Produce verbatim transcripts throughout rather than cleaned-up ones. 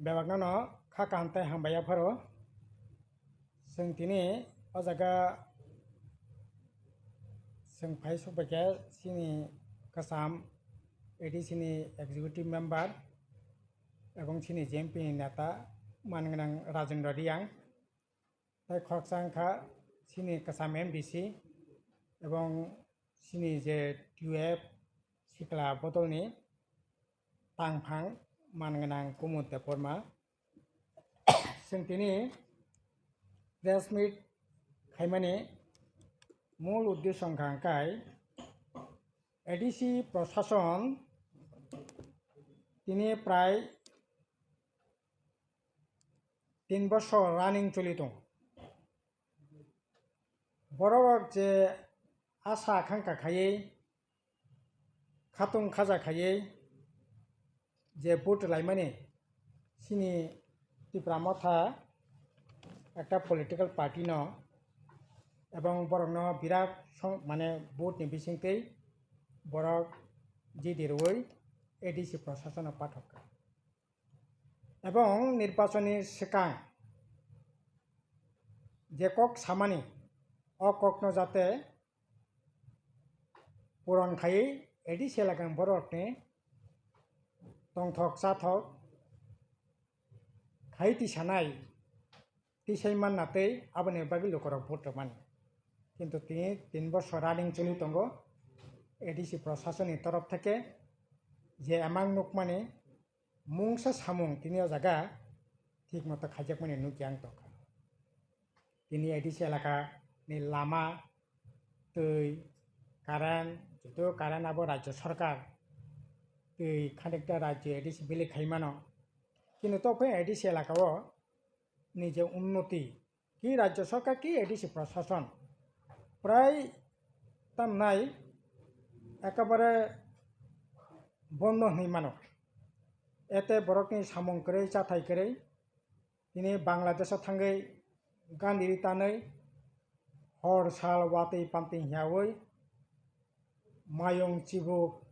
Bebakno no kha kaham tei hambai yapharo. Chwng tini o jaga chwng phai sukbaikha chini kwcham A D C ni executive member ebong chini J M P ni neta man gwnang Rajendra Reang. Tei khoroksa wngkha chini kwcham M D C ebong chini je twelve sikla bodolni tangphang man gwnang Kumud Debbarma. Chwng tini press meet khaimani mul uddesho wngkha hwnkhe A D C prosason tini prai tin bosor running choli tongo. Borok je asa akangkha khaiwi, khatung khaja khaiwi je vote laimani, chini Tipra Motha ekta political party no, ebong borokno birat song-, mane vote ni bisingtwi borok jidi rwui A D C prosasono pathok kha. Ebong nirbachoni swkang je kok samani, o kokno jate puron khaiwi A D C elakani borokni tongthok chathok khai tisanai, tisai manna tei aboni bagwi lukurok vote rwmani. Kintu tini tin bosor running choli tongo A D C prosasonni torof theke je emang nukmani mungsa samung tini o jaga thik moto khaijakmani nukya ang tongkha. Tini A D C elaka ni lama, twi, current, joto current abo rajya sarkar, twi khanikta rajya A D C bili khai mano. Kintu tokphai A D C elaka o ni je unnoti, ki rajya sarkar ki A D C prosason prai tamnai ekabare bondo hinwi mano. Ete borokni samung kwrwi, chathai kwrwi, tini Bangladesh o thangwi gandiri tanwi hor sal watwi pantwi hiyawi mayung chibuk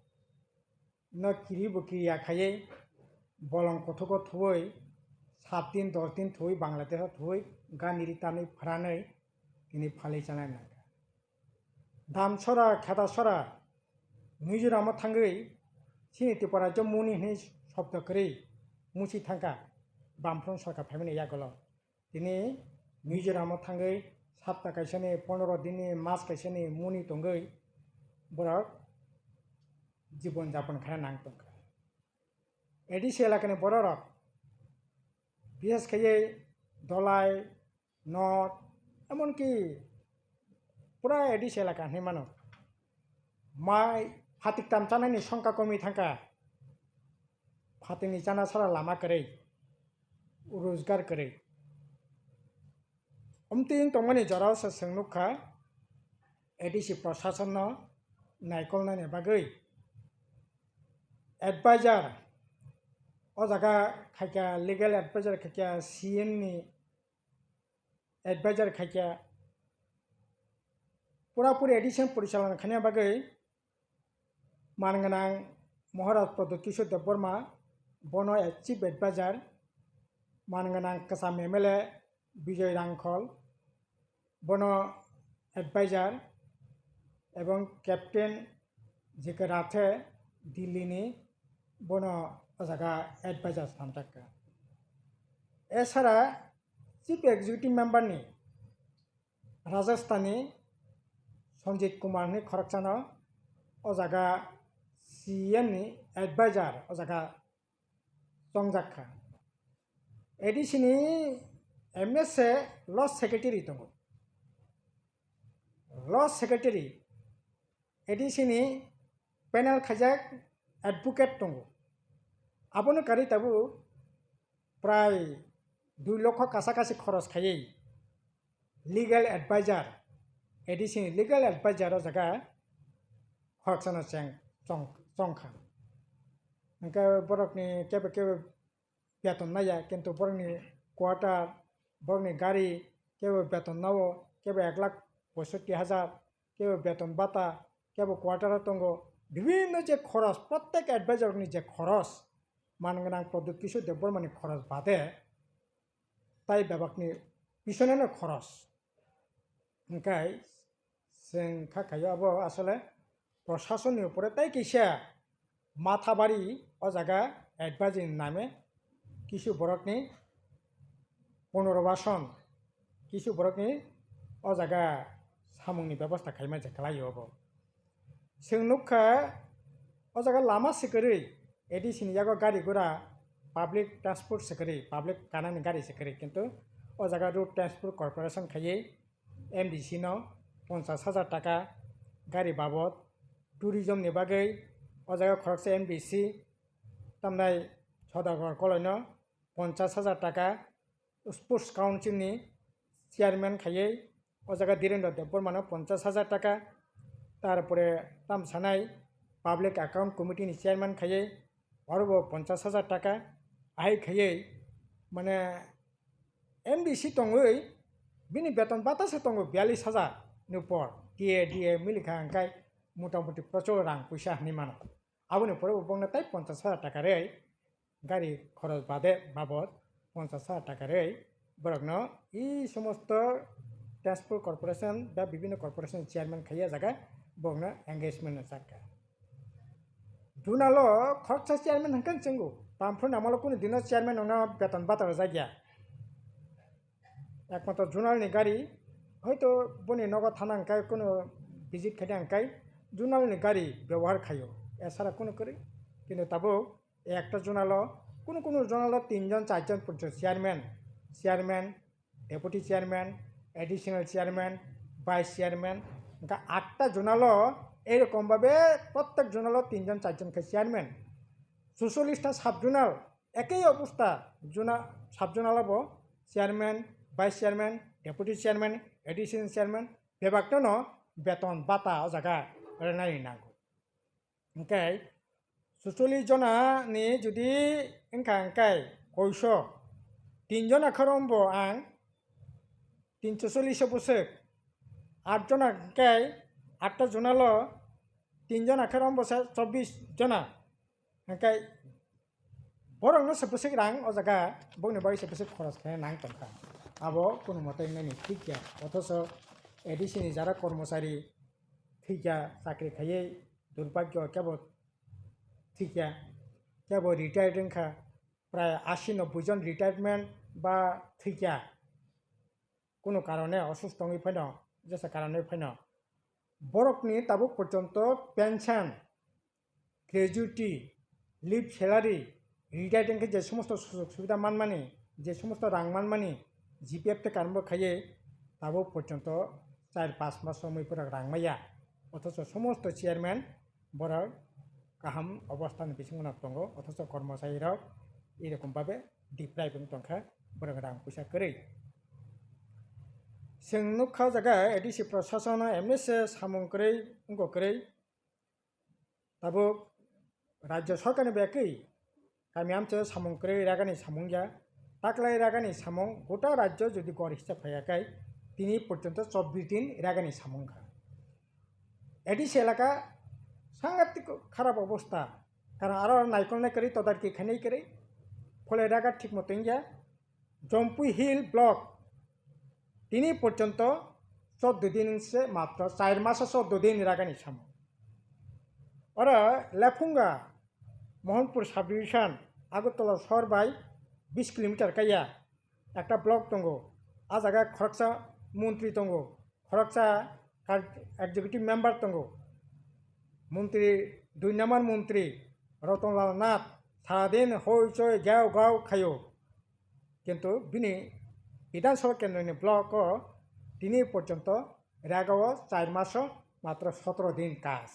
no kiri bo kiriya khaiwi bolong kothogo thuwi sat din dos din thuwi Bangladesh o thuwi gandiri tanwi phranwi tini phalwi chanai nangkha. Damsora, Khetasora, Mizoram o thangwi chini Tripura rajyo muni hinwi shobdo kwrwi musi thangkha Bamfront sorkar phaimani yagulo. Tini Mizoram o thangwi sapta kaisani, pondro dinni, mas kaisani muni tongwi borok jibon japon khaina nang tongkha. A D C elakani bororok bises khaiwi Dholai, North, emonki pura A D C elaka hinwi mano. Mai phatik tam chanani songkha komwi thangkha. Phatikni chana sara lama kwrwi, rojgar kwrwi. Omtwi wng tongmani jorao se chwng nukha A D C prosasonno naikolnani bagwi advisor o jaga khaikha, legal advisor khaikha, C M ni advisor khaikha, purapuri A D C ni porichalona khaina bagwi man gwnang Maharaj Pradyut Kishore Debbarma, bono chief advisor, man gwnang kwcham M L A Bijoy Rangkhol, bono advisor, ebong Captain J K Rathe, Delhi ni, bono o jaga advisor swnamjak kha. Esara chief executive member ni Rajasthan ni Sanjit Kumar ni khoroksano o jaga C M ni advisor o jaga chongjak kha. A D C ni M S A law secretary tongo. Law secretary A D C ni panel khaijak advocate tongo. Abono karwi tabuk prai dui lokho kasa kasi khoros khaiwi legal advisor, A D C ni legal advisor o jaga khoroksano cheng chong, chongkha. Hwnkhe borokni kebo kebo beton naiya, kintu borokni quarter, borokni gari kebo beton nao, kebo ek lakh poisotti hajar, kebo beton bata, kebo quarter o tongo, bibinno je khoros, prottek advisor ni je khoros, man gwnang Pradyut Kishore Debbarmani khoros bade tai bebakni pisoneno khoros. Hwnkhe chwng kha khaio abo asole proshasonni upore tai kisa mathabari o jaga advising name kisu borokni punorobason, kisu borokni o jaga samungni bebosta khaima je kwlaio obo. Chwng nukha o jaga lama swkirwi A D C ni yago gari gura public transport swkirwi, public kanani gari swkirwi, kintu o jaga Road Transport Corporation khaiwi M D C no ponchas hajar taka gari babot, tourism ni bagwi o jaga khoroksa M D C tamnai Sodagar Koloi no ponchas hajar taka, Sports Council ni chairman khaiwi o jaga Dhirendra Debbarma no ponchas hajar taka, tarpore tam sanai Public Account Committee ni chairman khaiwi orobo ponchas hajar taka, ahai khaiwi mane M D C tongwi bini beton bata se tongo biyallis hajar ni upor, T A D A milikha hwnkhe motamuti prochur rang puisa hinwi mano. Aboni pore bo bongno tai ponchas hajar taka rwi gari khoros bade babot ponchas hajar taka rwi borokno e somosto transport corporation ba bibhinno corporation chairman khaiya jaga borokno engagement no chakha. Junalo khoroksa chairman hwnkhe chwngo, tamphru namalo kunu dino chairman wngno beton bata rwjakya. Ekmatro junalni gari, hoito boni nogo thana hwnkhe kunu visit khaina hwnkhe junalni gari byabohar khaio, esara kunu kwrwi. Kintu tabuk ekta junalo, kunu kunu junalo tinjon charjon porjonto chairman, chairman, deputy chairman, additional chairman, vice chairman, hwnkhe atta junalo eirokom bhabe prottek junalo tinjon charjon khe chairman. Suchollish ta sub junal, ekei obostha, juna-, sub junal o bo chairman, vice chairman, deputy chairman, additional chairman, bebakno no beton bata o jaga rwnani nango. Hwnkhe suchollish jona ni jodi wngkha hwnkhe koiso, tin jona khe rombo ang tinso chollish o bwswk, aat jona hwnkhe atta junalo tin jona khe rombo se chobbish jona. Hwnkhe borokno se bwswk rang o jaga bokni bagwi se bwswk khoros khaina nang tongkha. Abo kunu mote wngnani thik ya. Othocho A D C ni jara kormochari thik ya, chakri khaiwi durbhagyo kebo thik ya, kebo retired wngkha, prai ashi nobboi jon retirement ba thik ya. Kunu karone osusto wngwi phaino, jesa karone phaino. Borokni tabuk porjonto pension, gratuity, leave salary, retired wngkhe je somosto sujog subida manmani, je somosto rang manmani, G P F tei karmo khaiwi tabuk porjonto char panch mas romwi borok rang maya. Othocho somosto chairman borok kaham obostha ni bisingo no tongo, othocho kormochari rok erokom bhabe deprive wng tongkha, borok rang puisa kwrwi. Chwng nukha o jaga A D C prosasono emni se samung kwrwi wngkha kwrwi. Tabuk rajyo sorkarni bai khe kami amchaio samung kwrwi ragani samung ya, taklai ragani samung gota rajyo jodi gor hisab khaiya khai tini porjonto chobbish din ragani samung kha. A D C elaka sangatik kharap obostha, karon aro naikolnai kwrwi, todarki khainai kwrwi, phole raga thik moto wngya. Jampui Hill Block tini porjonto choddo din se matro char maso choddo din ragani samung. Oro Lephunga Mohanpur subdivision Agartala sohor bai bis kilometer kaiya ekta block tongo. A jaga khoroksa montri tongo, khoroksa kar-, executive member tongo, montri, dui number montri Ratanlal Nath saradin hoi choi gao gao khaio. Kintu bini Bidhan Sabha kendroni block o tini porjonto rega o char maso matro sotoro din kaj.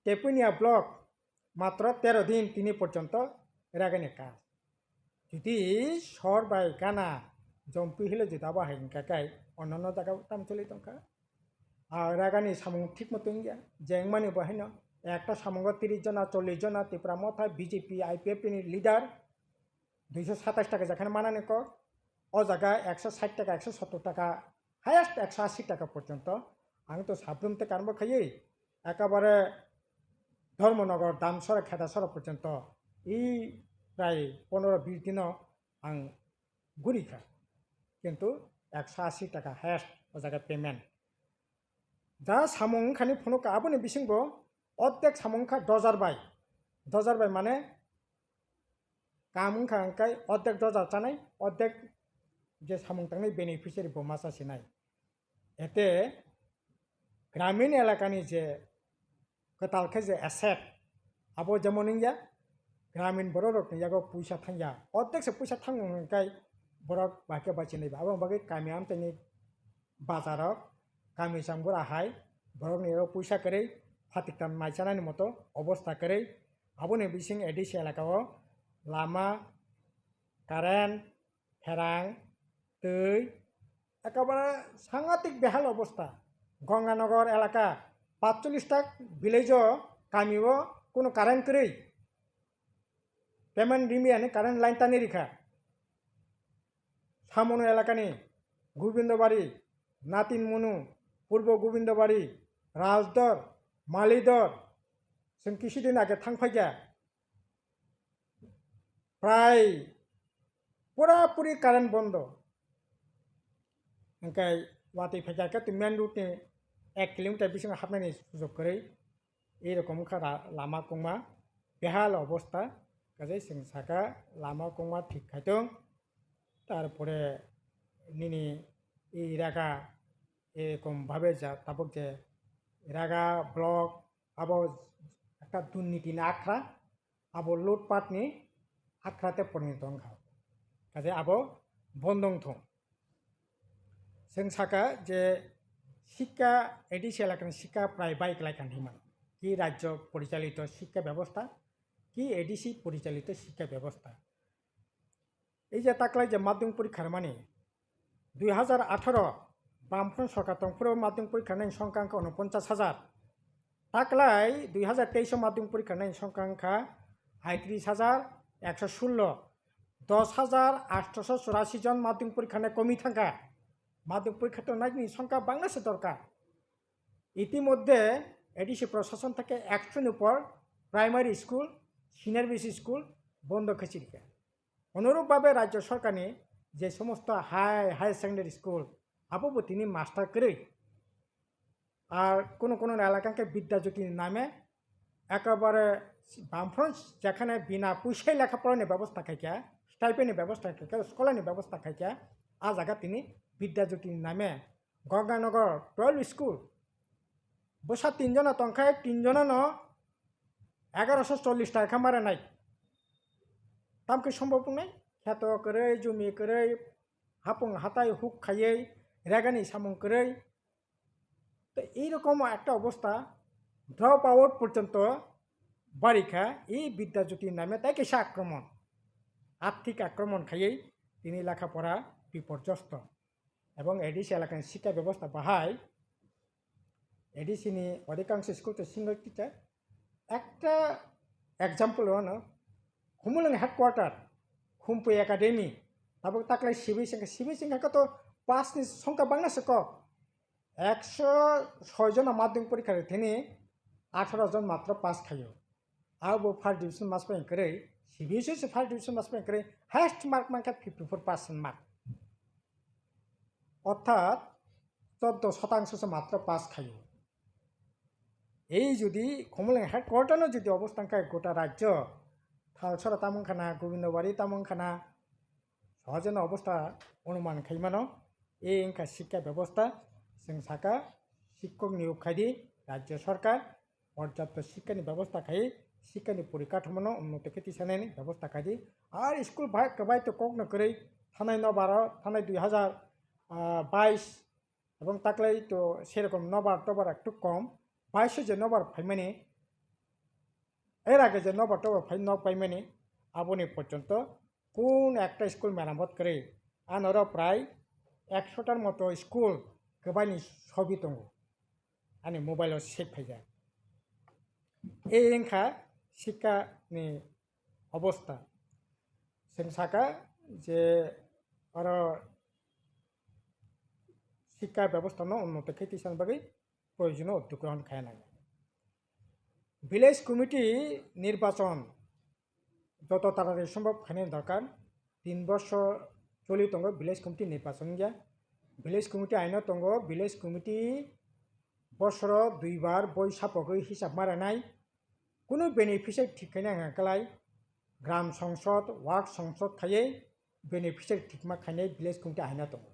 Tepunia block matro tero din tini porjonto rega ni kaj. Jodi sohor bai gana Jampui Hill o jodi abo hai wngkha khe, onno jaga o tamo choli tongkha. A rega ni samung thik moto wngya, je wngmani bo haino ekta samungo tris jona, chollish jona Tipra Motha, B J P, I P F T ni leader, duiso satais taka jekheno manani kok, o jaga ekso sait taka, ekso sottor taka, highest ekso asi taka porjonto. Ang to sabrum te karmo khaiwi, ekabare Dharmanagar, Damsora, Khedasora porjonto i prai ponoro bis dino ang guri kha. Kintu ekso asi taka highest o jaga payment. Ja samung wngkhani phunukha, aboni bisingbo ordek samung wngkha dojar bai. Dojar bai mane kam wngkha hwnkhe ordek dojar chanai, ordek je samung tangnai beneficiary bo masa sinai. Ete gramin elakani je kwtal khe je asset, abo jemon wngya, gramin borok rokni yago puisa thangya, ordek se puisa thangmung hwnkhe borok bahai khe bachinai ba. Aboni bagwi kami amchaini bazarok, kami changbura hai borokni yago puisa kwrwi, phatiktan mai chanani moto obosta kwrwi. Aboni bising A D C elakao lama, current, pherang, twi, ekabare sangatik behal obosta. Ganganagar elaka patchollish ta village o, kami o kuno current kwrwi. Payment rimya hwnwi current line tani rikha. Samono elakani Gobindobari, Natinmunu, Purbo Gobindobari, Rajdor, Malidor, chwng kisudin age thangphaikha. Prai pura puri current bondo. Hwnkhe watwi phaikha khe twi main road ni ek kilometer bisingo hapnani sujok kwrwi. Ei rokom wngkha ra-, lama kongma behal obosta. Kaje chwng saka lama kongma thik khaitong. Tarpore nini ei raga erokom bhabe ja tabuk je raga block abo ekta durniti ni akhra, abo lutpat ni akhra te porinito wngkha. Kaje abo bondo wngthung. Chwng saka je sikka A D C elakani sikka prai bai kwlai kha hinwi mano. Ki rajyo porichalito sikka bebosta, ki A D C porichalito sikka bebosta. Ei je taklai je madhyamik porikha rwmani, dui hajar atharo Bamfront sorkar tongphuru madhyamik porikha rwnai songkha wngkha unoponchas hajar. Taklai dui hajar teis o madhyamik porikha rwnai songkha wngkha aitris hajar ekso sullo, dos hajar atsho churasi jon madhyamik porikha rwnai komwi thangkha. Madhyamik porikha to naini songkha bangna se dorkar. Itimodhye A D C prosason theke ekso ni upor primary school, senior B C school bondo khe chirikha. Onurupbhabe rajyo sorkarni je somosto high, higher secondary school, abo bo tini master kwrwi. Ar kono kono elaka hwnkhe Bidya Jyoti ni name ekabare Bamfront jekhane bina puisai lekha porani bebosta khaikha, stipend ni bebosta khaikha, scholar ni bebosta khaikha, a jaga tini Bidya Jyoti ni name Ganganagar twelve school. Bwsa tinjono tongkhe, tinjonono egaroso chollish taka khe maranai. Tamkhe sombhob wngnai? Kheto kwrwi, jumi kwrwi, hapung hatai huk khaiwi, regani samung kwrwi. To ei rokom ekta obosta, drop out porjonto barikha, ei Bidya Jyoti name tai kaisa akromon. Arthik akromon khaiwi tini lekha pora biporjosto. Ebong A D C elakani sikha bebosta bahai, A D C ni odhikangsho school to single teacher. Ekta example ono, Khumulwng headquarter, Khumpui Academy, tabuk taklai sibui singkha, sibui singkha khe to pass ni songkha bangna se kok. Ekso soi jona madhyamik porikha rithini atharo jon matro pass khaio. Abo first division mas pai kwrwi, C B S E se first division mas pai kwrwi, highest mark mankha fifty four percent mark. Orthat choddo shotangso se matro pass khaio. Ei jodi Khumulwng headquarter no jodi obostha wngkha gota rajyo, Thalsora tamo wngkha na, Gobindobari tamo wngkha na, sohojeno obostha onuman khaimano. Ei wngkha sikha bebosta, chwng saka sikkok niyok khaidi, rajyo sorkar porjapto sikkani bebosta khai, sikkani porikathamo no unnoto khe tisanani bebosta khaidi. Ar school bai kwbai to kokno kwrwi, thanai nobaro, thanai dui hazar bais, ebong taklai to serokom nobar tobar ektu kom, baiso je nobar phaimani, er age je nobar tobar phai nok paimani, aboni porjonto kun ekta school meramot kwrwi, anoro prai eksotar moto school kwbaini sobi tongo, ani mobile o save phaijak. Ei wngkha sikha ni obostha. Chwng saka je oro sikha bebosta no unnoto khe tisani bagwi proyojono uddog grohon khaina nango. Village committee nirbachon joto taratari sombhob khainani dorkar. Tin bosor choli tongo village committee nirbachon wngya. Village committee aino tongo, village committee bosoro duibar boi sapogwi hisab ma rwnai. Kunu beneficiary thik khaina wngkha kwlai, gram songsod, ward songsod khaiwi beneficiary thikma khainai village committee aino tongo.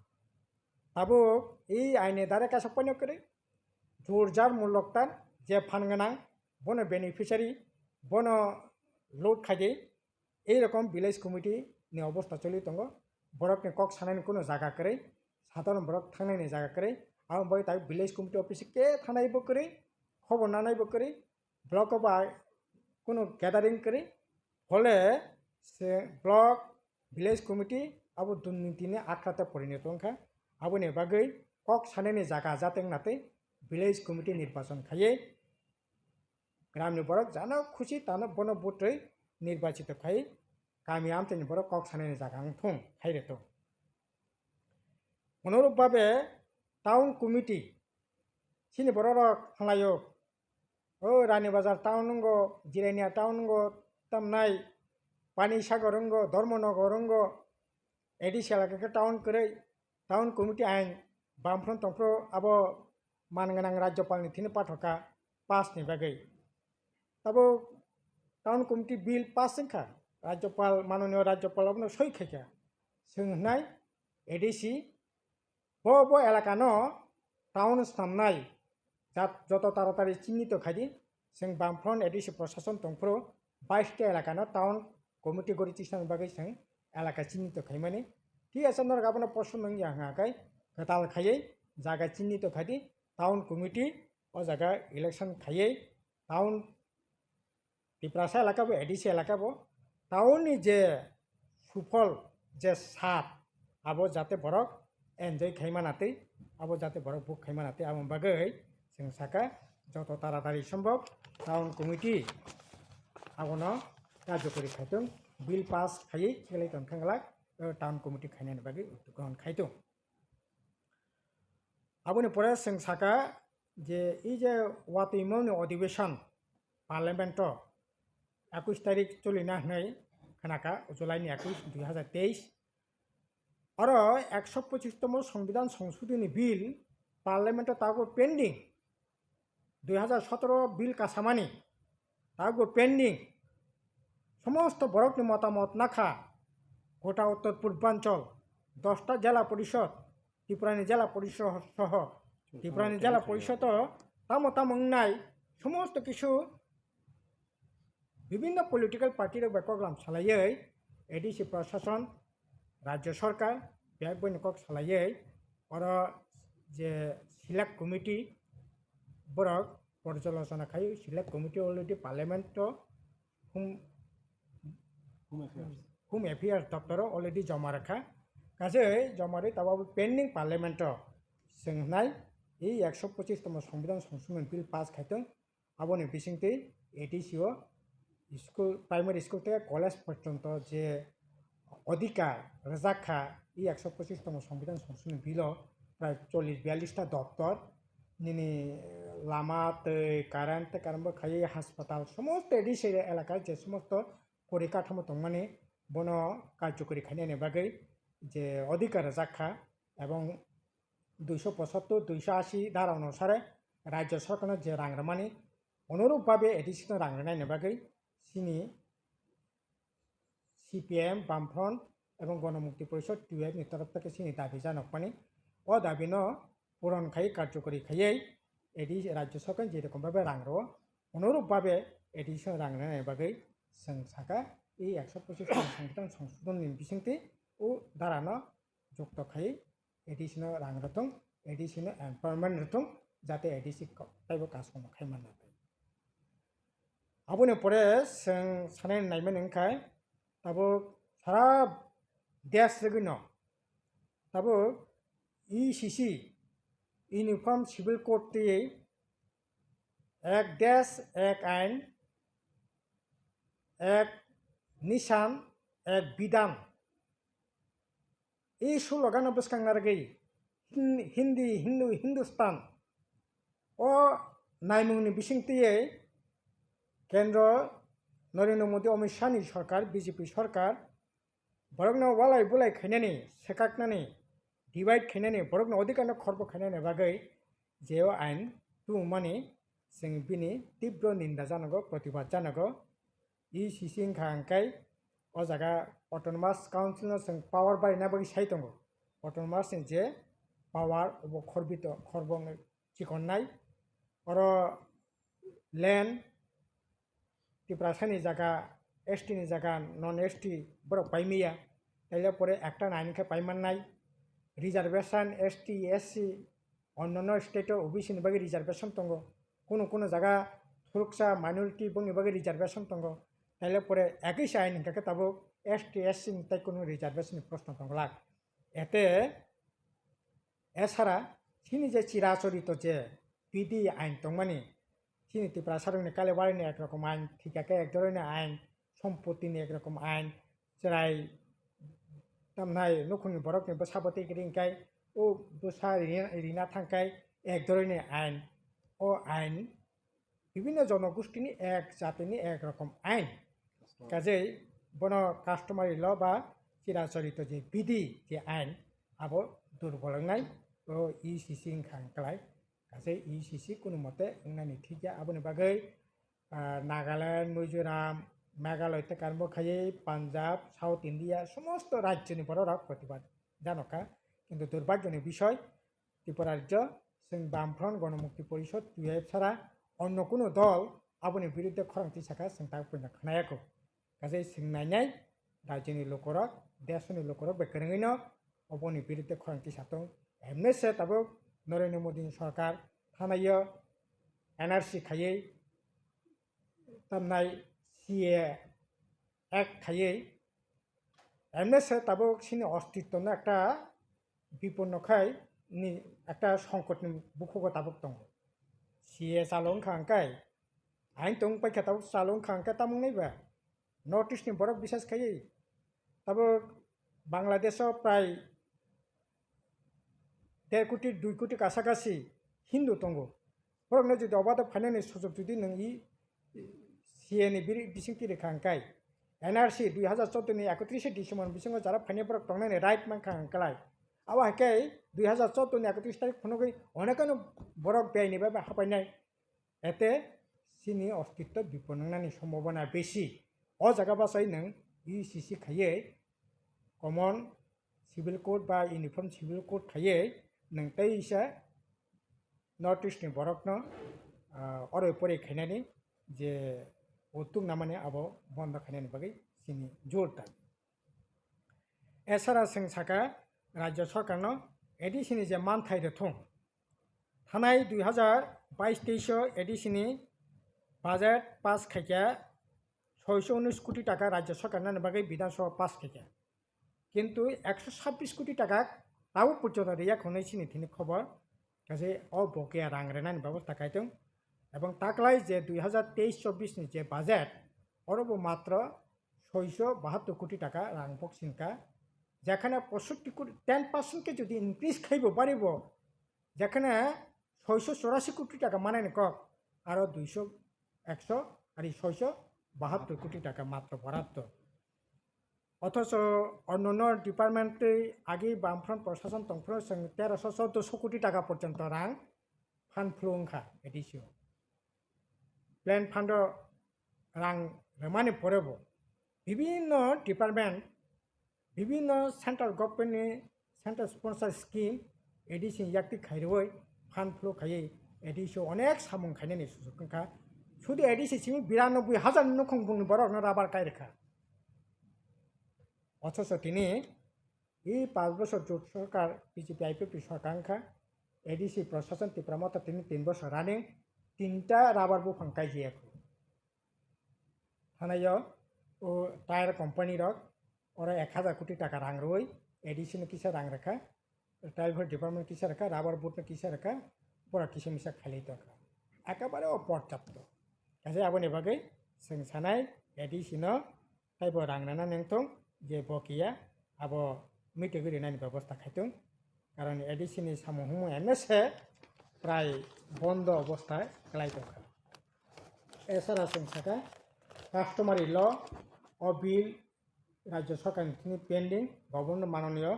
Tabuk ei aini dare kaisa poino kwrwi, jor jar muloktan je phan gwnang bono beneficiary bono load khaidi. Ei rokom village committee ni obosta choli tongo, borok ni kok sanani kunu jaga kwrwi, sadharon borok thangnani jaga kwrwi. Aboni bagwi tabuk village committee office khe thanai bo kwrwi, khobor nanai bo kwrwi, block o bai kunu gathering kwrwi, hole se block, village committee abo durniti ni akhra tei porinoto wngkha. Aboni bagwi kok sanani jaga jate wngna tei village committee nirbachon khaiwi gramni borok jano khusi tano bono butwi nirbachito khai kami amchaini borok kok sanani jaga wngthung khai rwthung. Onurok babe town committee chini borok rok thanglaio. O Rani Bazar town wngo, Jirania town wngo, tamnai Pani Sagar wngo, Dharmanagar wngo, A D C elaka khe town kwrwi, town committee ain bamphro tongphro abo man gwnang Rajyapal ni thini pathoka pass ni bagwi. Tabuk town committee bill pass wngkha, Rajyapal, manoniyo Rajyapal abono soi khaikha, chwng hwnai A D C, bo, bo elakano town snamnai jat-, joto taratari chinito khaidi, chwng bamphron A D C prosason tongphuru bais ta elakano town committee gori tisnani bagwi chwng elaka chinito khaimani. Thik ase, norok abono poson wngya hwnga khe kwtal khaiwi jaga chinito khaidi, town committee o jaga election khaiwi town Tiprasa elaka bo, A D C elaka bo, town ni je suphol, je sat, abo jate borok enjoy khai mana tei, abo jate borok buk khai mana tei, aboni bagwi chwng saka joto taratari sombok town committee abono karjokori khai tong, bill pass khaiwi khiklai tong kha glak, o town committee khainani bagwi grohon khai tong. Aboni pore chwng saka je, ei je watwi mungni adhibeshon parliament-o ekush tarik cholina hwnwi khnakha, July ni ekush, dui hazar teis. Oro ekso pochis tomo Songbidan Songsodhoni bill parliament-o tabuk pending. Dui hazar sotoro bill kasamani tabuk pending. Somosto borokni motamot nakha, gota Uttor Purbanchal, dosta jela porishod, Tripurani jela porishod soho, Tripurani jela porishodo tamo tamo wngnai somosto kisu bibinno political party rok bai koklam salaiwi A D C prosason, rajya sorkar bebak boino kok salaiwi oro je select committee borok porjalochona khai, select committee already parliament o home, Home Affairs. Home Affairs doptoro already joma rwkha. Kaje joma rwi tabuk pending parliament o chwng hnai, ei ekso pochis tomo Songbidan Songsodhon Bill pass khaitong, aboni bisingtwi A D C o school, primary school tei college porjonto je odhikar rwjak kha, ei ekso pochis tomo Songbidan Songsodhon Bill o prai chollish biyallish ta doptor, nini lama tei current tei current bo khaiwi haspatal, somosto A D C elaka je somosto porikarthamo tongmani bono karjokori khainani bagwi je odhikar rwjak kha, ebong duiso pochattor, duiso ashi dhara onusare rajya sorkarno je rang rwmani, onurok babe A D C no rang rwnaini bagwi chini C P I M, Bamfront ebong Gonomukti Porishod, T Y F ni torof theke chini dabi janokmani. O dabino puron khai karjokori khaiwi A D C rajya sorkar je rokom babe rang rwo, onurok babe A D C no rang rwnaini bagwi chwng saka, ei ekso pochis Songbidan Songsodhon ni bisingtwi o dharano jukto khai A D C no rang rwthung, A D C no empowerment rwthung, jate A D C ko-, teibo kaskomo khai manna bai. Aboni pore chwng sanai naimani wngkha, tabuk sara desh rwgwino tabuk E C C, Uniform Civil Code twi Ek Desh Ek Ain, Ek Nishan Ek Bidhan, ei slogan no bwskang narwgwi Hin-, Hindi, Hindu, Hindustan o naimungni bisingtwi, Kendro Narendra Modi, Amit Shah ni sorkar, B J P sorkar, borokno walai bulai khainani, sekaknani, divide khainani, borokno odhikarno khorbo khainani bagwi je o ain tubumani chwng bini tibro ninda janago, protibad janago. E C C wngkha hwnkhe o jaga Autonomous Council no chwng power barina bagwi sai tongo. Autonomous ni je power obo khorbito, khorbo wngwi chikonnai. Oro land Tiprasa ni jaga, S T ni jaga, non S T borok paimaya. Taile pore ekta nine khe paimannai. Reservation S T, S C, onnono state o O B C ni bagwi reservation tongo. Kunu kunu jaga thuruksa minority bongni bagwi reservation tongo. Taile pore ekisa ain hwnkha khe tabuk S T, S C ni tai kunu reservation ni proshno tonglak. Ete Esara chini je chirachorito je bidi ain tongmani, chini Tiprasarokni kailaibari ni ek rokom ain, thikya khe ek dhoroini ain, sompotini ek rokom ain, chwrai tamnai nukhungni borokni bwsabo tei kwrwi hwnkhe o bwsa rina, rina thangkhe ek dhoroini ain. O ain bibhinno jonogostini ek jatini ek rokom ain. Kajei bono customary law ba chirachorito je bidi je ain abo durbol wngnai, o E C C wngkha hwnkhlai. Kajei E C C kunu mote wngnani thikya, aboni bagwi, ah, Nagaland, Mizoram, Meghalaya tei karmo khaiwi Punjab, South India somosto rajyoni bororok protibad janokha. Kintu durbagyoni bisoy, Tripura rajyo, chwng Bamfront Ganamukti Porishod, T Y F sara onno kunu dol aboni biruddhe khorang tisakha chwng tak puino khnayakho. Kajei chwng nainai rajyoni lukurok, desoni lukurok bai kwrwngwino oboni biruddhe khorang tisa tong. Emnese tabuk Narendra Modi ni sorkar thanaio N R C khaiwi tamnai C A Act khaiwi, emnese tabuk chini ostitwno ekta biponno khai ni ekta songkotni bukhugo tabuk tongo. C A chalo wngkha hwnkhe, ain tong paikha tabuk chalo wngkha hwnkhe tamung naiba North East ni borok bisas khaiwi tabuk Bangladesh o prai der koti, dui koti kasakasi Hindu tongo. Borokno jodi obado phainani sujok jodi nwng i C A ni biri-, bisingtwi rwkha hwnkhe, N R C dui hazar chordo ni ekotris December bisingo jara phainai borok tongnani right mankha hwnkhlai. Abo hai khe dui hazar chordo ni ekotris tarik phunugwi onekano borok biyai ni bai bai hapainai. Ete chini ostitto bipon wngnani sombhabona besi. O jaga bachai nwng U C C khaiwi common civil code ba uniform civil code khaiwi nwng teisa North East ni borokno, ah, oroi poroi khainani je utuk namani abo bondo khainani bagwi chini jor dabi. Esara chwng saka rajya sorkarno A D C ni je manthai rwthung. Thanai dui hazar bais teis o A D C ni budget pass khaikha soiso unis koti taka rajya sorkar nani bagwi Bidhan Sabha pass khaikha. Kintu ekso sabbis koti taka tabuk porjonto riyak hwnwi chini thini khobor. Kaje o bokiya rang rwnani bebosta khaitong. Ebong taklai je dui hazar teis chobbish ni je budget, oro bo matro soiso bahattor koti taka rang bok sinkha. Jekhane posotti koti, ten percent khe jodi increase khaibo baribo, jekhane soiso chorasi koti taka manani kok, aro duiso, ekso, ari soiso bahattor koti taka matro boratto. Othocho onnono department tei agi Bamfront prosason tongphuru chwng teroso chordoso koti taka porjonto rang phan phlu wngkha A D C o. Plan fund o rang rwmani porebo bibinno department, bibinno central government ni central sponsor scheme A D C ni yakti khairwi fund flow khaiwi A D C o onek samung khainani sujuk wngkha. Sudu A D C simi biranobui hajar nukhung bungni borokno rabar kai rwkha. Othocho tini e panch bochor jot sorkar B J P I P F ni sorkar wngkha, A D C prosason Tipra Motha tini tin bochor running, tinta rabar buphang kaijiyakho. Thanaio o tire company rok oro ek hazar koti taka rang rwui A D C no kisa rang rwkha, tire department kisa rwkha, rubber board no kisa rwkha, borok kisa misa khailai tongkha. Ekabare o porjapto. Kaisa aboni bagwi chwng sanai A D C no taibo rang rwna nangthung je bo kiya abo mitugwi rwnani bebosta khaithung. Karon A D C ni samung humung emese prai bondo obostha kwlai tongkha. Esara chwng sakha customary law o bill Rajya Sarkar ni thini pending, Governor Mananiya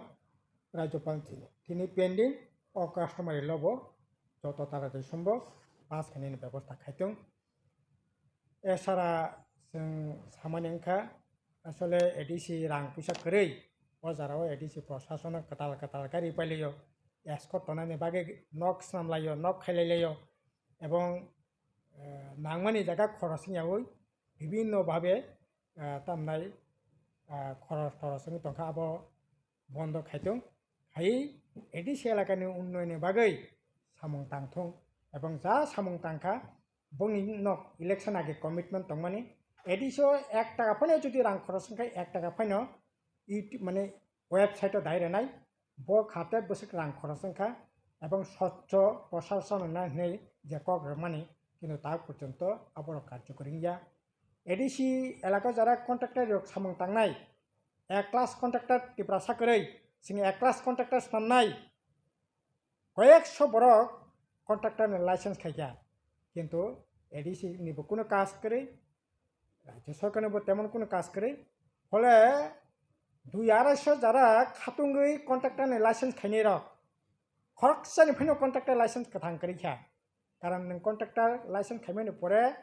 Rajyapal ni thini, thini pending, o customary law bo joto taratwi sombo pass khainani bebosta khaitong. Esara chwng samani wngkha, asole A D C rang puisa kwrwi, o jora o A D C prosasono kwtal kwtal khe ripailaio, escort tongnani bagwi nok swnamlaio, nok khailailaio, ebong, eh, nangmani jaga khoros wngyaui bibinno bhabe, eh, tamnai, eh, khoros toros wngwi tongkha, abo bondo khaitong. Hai A D C elakani unnoyoni bagwi samung tangthung, ebong ja samung tangkha, bongni nok election age commitment tongmani, A D C o ek taka phaino jodi rang khoros wngkha, ek taka phaino YouTube, mane, website o dai rwnai, bo khate bwswk rang khoros wngkha, ebong swchho prosason wngna hinwi je kok rwmani, kintu ta porjonto aborok karjokori wngya. A D C elaka jora contractor rok samung tangnai, ek class contractor Tiprasa kwrwi, chini ek class contractor swnamnai, koyekso borok contractor ni license khaikha, kintu A D C ni bo kunu kaj kwrwi, Rajya Sarkar ni bo temon kunu kaj kwrwi, phole dui arai so jora khatungwi contractor ni license khainai rok, khoroksa ni phaino contractor license kwthang kwrwi kha, karon nwng contractor license khaimani pore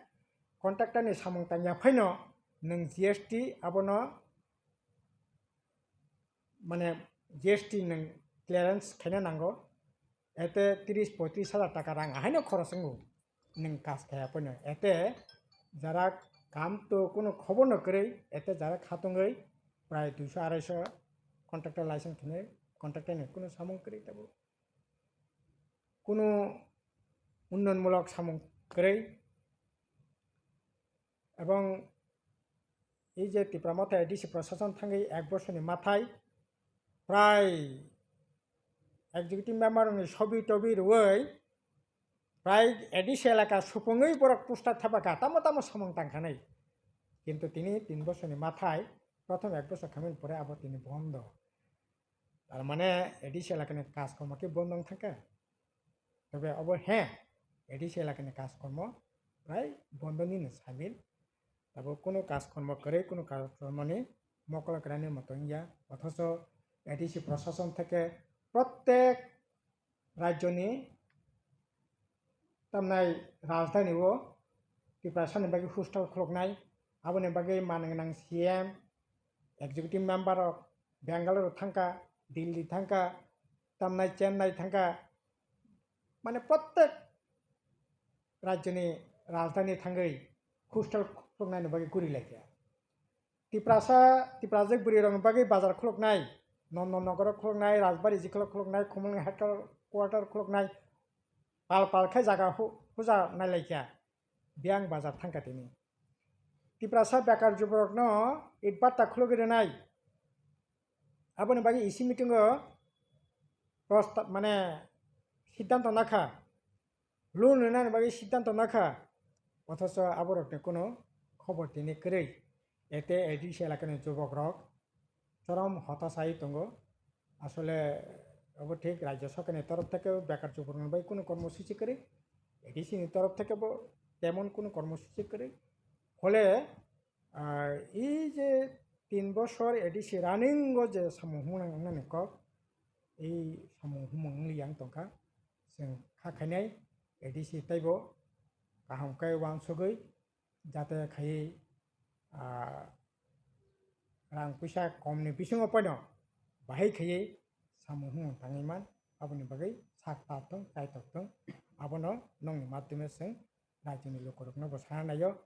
contractor ni samung tangya phaino nwng G S T abono mane G S T nwng clearance khaina nango, ete tris poitris hajar taka rang ahaino khoros wngo nwng kaj khaya poino, ete jara kam to kunu khobor no kwrwi, ete jara khatungwi prai duiso arai so contractor license khainai, contractor ni kunu samung kwrwi tabuk, kunu unnonmulok samung kwrwi. Ebong ei je Tipra Motha A D C prosason thangwi ek bosorni mathai prai executive member ni sobi tobi rwui prai A D C elaka supungwi borok poster thepakha, tamo tamo samung tangkhanai. Kintu tini tin bosorni mathai, prothom ek bosor khamani pore abo tini bondo. Tar mane A D C elakani kaj kormo khe bondo wng thangkha. Tobe obo he A D C elakani kaj kormo prai bondo ni samil. Tabo kunu kaj kormo kwrwi, kunu kaj kormo ni mokolo kwrani moto wngya. Othocho A D C prosason theke prottek rajyoni tamnai rajdhani o Tiprasani bagwi hostel khuluknai, aboni bagwi manwi gwnang C M, executive member rok Bangalore thangkha, Delhi thangkha, tamnai Chennai thangkha, mane prottek rajyoni rajdhani thangwi hostel khuluknaini bagwi guri laikha. Tiprasa, Tiprajwk bwrwi rokni bagwi bazar khuluknai, Nondon Nogoro khuluknai, Rajbari Jikholo khuluknai, Khumulwng headquarter khuluknai, pal pal khe jaga hu-, huja nailaikha, biyang bazar thangkha tini. Tiprasa bekar juborokno itbatta khulugwi rwnai, aboni bagwi isi meeting o prosta-, mane siddhanto nakha. Loan rwnani bagwi siddhanto nakha, othocho aborokni kunu khobor tini kwrwi. Ete A D C elakani jubokrok chorom hotasai tongo. Asole obo thik, Rajya Sarkarni torof thekebo bekar jubokrokni bagwi kunu kormosuchi kwrwi, A D C ni torof thekebo temon kunu kormosuchi kwrwi. Phole, ah, ei je tin bosor A D C running o je samung humung nang wngnani kok, ei samung humung wngli yang tongkha. Chwng kha khainai A D C teibo kaham khe uansugwi jate khaiwi, ah, rang puisa komni bisingo poino bahai khaiwi samung humung tangwi man, aboni bagwi sak tar thung, kaitor thung, abono nongni madhyome chwng rajyoni lukurokno bo sana naio,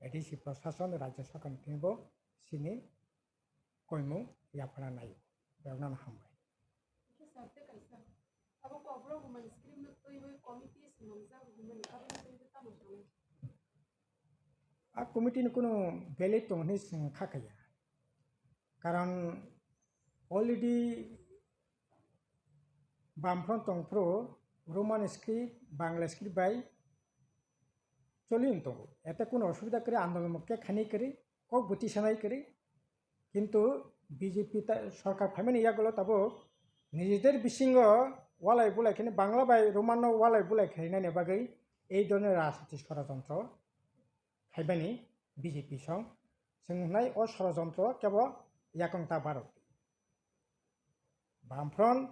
A D C prosason, Rajya Sarkarni thani bo chini koimung yaphana naio. Borokno hambai. Khe sir, tei kaisa, abo Kokborok Women Script no twiwi committee swnamjak hwnmani, aboni twiwi tamo sanai? A committee ni kunu valid tongo hinwi chwng kha khaiya. Karon already Bamfront tong phuru Roman script, Bangla script bai choli wng tongo. Ete kunu osubida kwrwi, andolon khe khainai kwrwi, kok bwtwi sanai kwrwi. Kintu B J P ta-, sorkar phaimani yagulo tabuk nijeder bisingo walai bulai khe Bangla bai Roman no walai bulai khainani bagwi ei dhoroner rajniti sorojontro phaibani B J P song. Chwng hwnai o sorojontro kebo yakung ta barok. Bamfront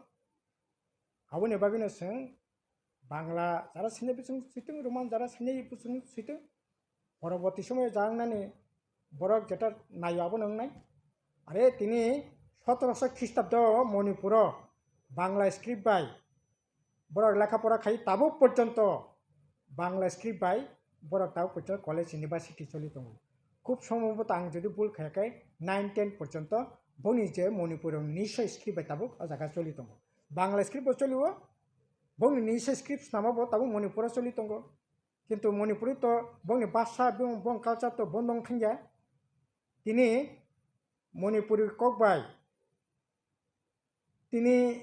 aboni bagwino chwng Bangla jara sini bising sitwng, Roman jara sini bising sitwng. Poroboti somoyo jangnani borok jeta nayo abono wngnai. Are tini sotorosho Khristabo Manipuro Bangla script bai borok lekha pora khai tabuk porjonto Bangla script bai borok tabuk porjonto college university choli tongo. Khub sombhoboto ang jodi bul khaya khe nine ten porjonto boni je Manipuri ni script bai tabuk o jaga choli tongo. Bangla script bo choli o, boni ni script snama bo tabuk Manipuro choli tongo. Kintu Manipuri to bongni basa, bong, bong culture to bondong thangya. Tini Manipuri kok bai tini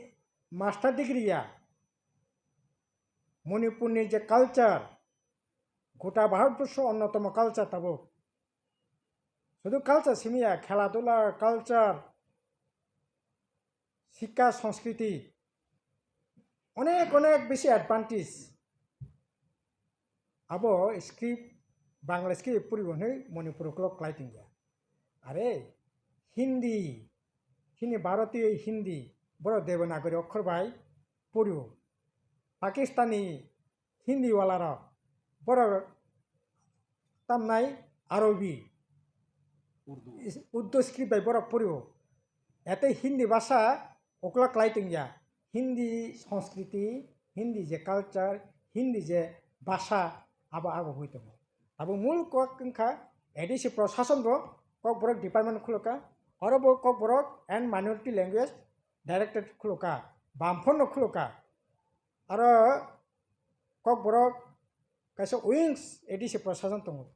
master degree ya. Manipurni je culture, gota Bharatborsho onnotomo culture tabuk. Sudu culture simiya, khela dula, culture, sikka, sanskriti, onek onek besi advantage. Abo script, Bangla script puribo hwnwi Manipur uklok klai tongya. Are Hindi, chini Bharatiyo Hindi, borok Devanagari okhor bai puribo. Pakistani Hindi wala rok, borok tamnai Arobi, Urdu. Is-, Urdu script bai borok puribo. Ete Hindi bhasha ukla klai tongya. Hindi sanskriti, Hindi je culture, Hindi je bhasha, abo abo hui tongo. Abo mul kok wngkha A D C prosason bo Kokborok department khulukha, oro bo Kokborok and Minority Language Directorate khulukha, Bamphor no khulukha. Aro Kokborok kaisa wings A D C prosason tongo.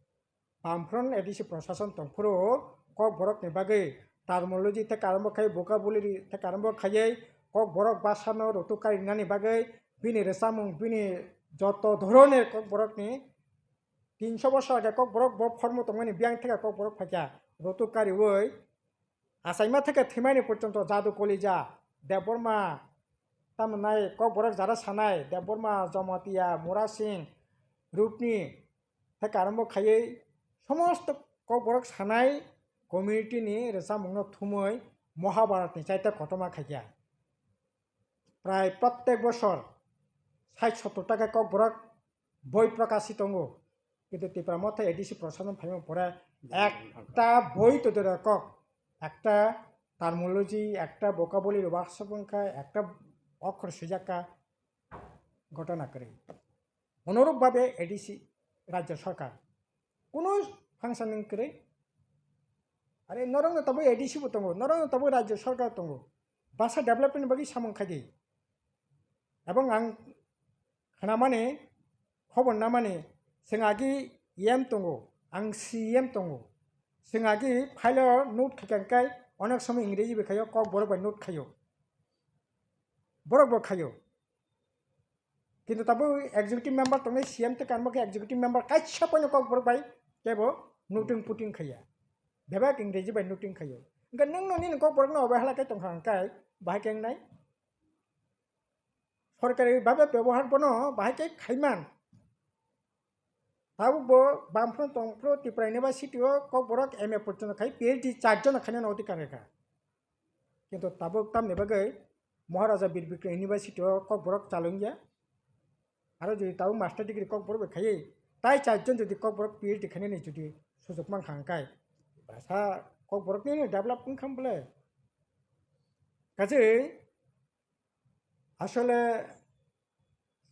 Bamfront A D C prosason tongphuru Kokborokni bagwi terminology theka arombo khai vocabulary theka arombo khaiwi Kokborok bhasano rutuk karinani bagwi bini rwchapmung, bini joto dhoroner Kokborokni tinso bosor age Kokborok bo formo tongmani biyang theka Kokborok phaikha rutuk kariwi achaima theke thwimani porjonto Jadu Kolija, Debbarma, tamnai Kokborok jara sanai, Debbarma, Jamatia, Murasing, Rupni, theka arombo khaiwi somosto Kokborok sanai community ni rwchapmungno thumwi Mahabharat ni chaita kotorma khaikha. Prai prottek bosor sait sottor ta khe Kokborok boi prakashi tongo. Kintu Tipra Motha A D C prosason phaima pore ekta boi to dera kok, ekta terminology, ekta vocabulary rwbaksok wngkha, ekta okhor swijakka ghotona kwrwi. Onurok babe A D C rajya sarkar kunu function wng kwrwi. Are norokno tabuk A D C bo tongo, norokno tabuk rajya sarkar tongo. Basa development bagwi samung khaidi. Ebong ang khnamani, khobor namani, chwng agi E M tongo, ang C E M tongo. Chwng agi file o note khaikha hwnkhe onek somoy Ingreji bai khaio, Kokborok bai note khaio. Borok bo khaio. Kintu tabuk executive member tongnai C M tei kanbo khe executive member kaisa poino Kokborok bai kebo noting puting khaiya. Bebak Ingreji bai noting khaio. Hwnkhe nwng no nini Kokborok no obo hala khe tongkha hwnkhe bahai khe wngnai. Sorkari babe bebohar bono bahai khe khaiman. Tabuk bo Bamfront tongphuru Tripura University o Kokborok M A porjonto khai P H D charjon khainani odhikar rwkha. Kintu tabuk tamni bagwi Maharaja Bir Bikram University o Kokborok chalwngya. Aro jodi tabuk master degree Kokborok bai khaiwi, tai charjon jodi Kokborok P H D khainani jodi sujok mankha hwnkhe, basa Kokborok nini develop wngkha bole. Kaje asole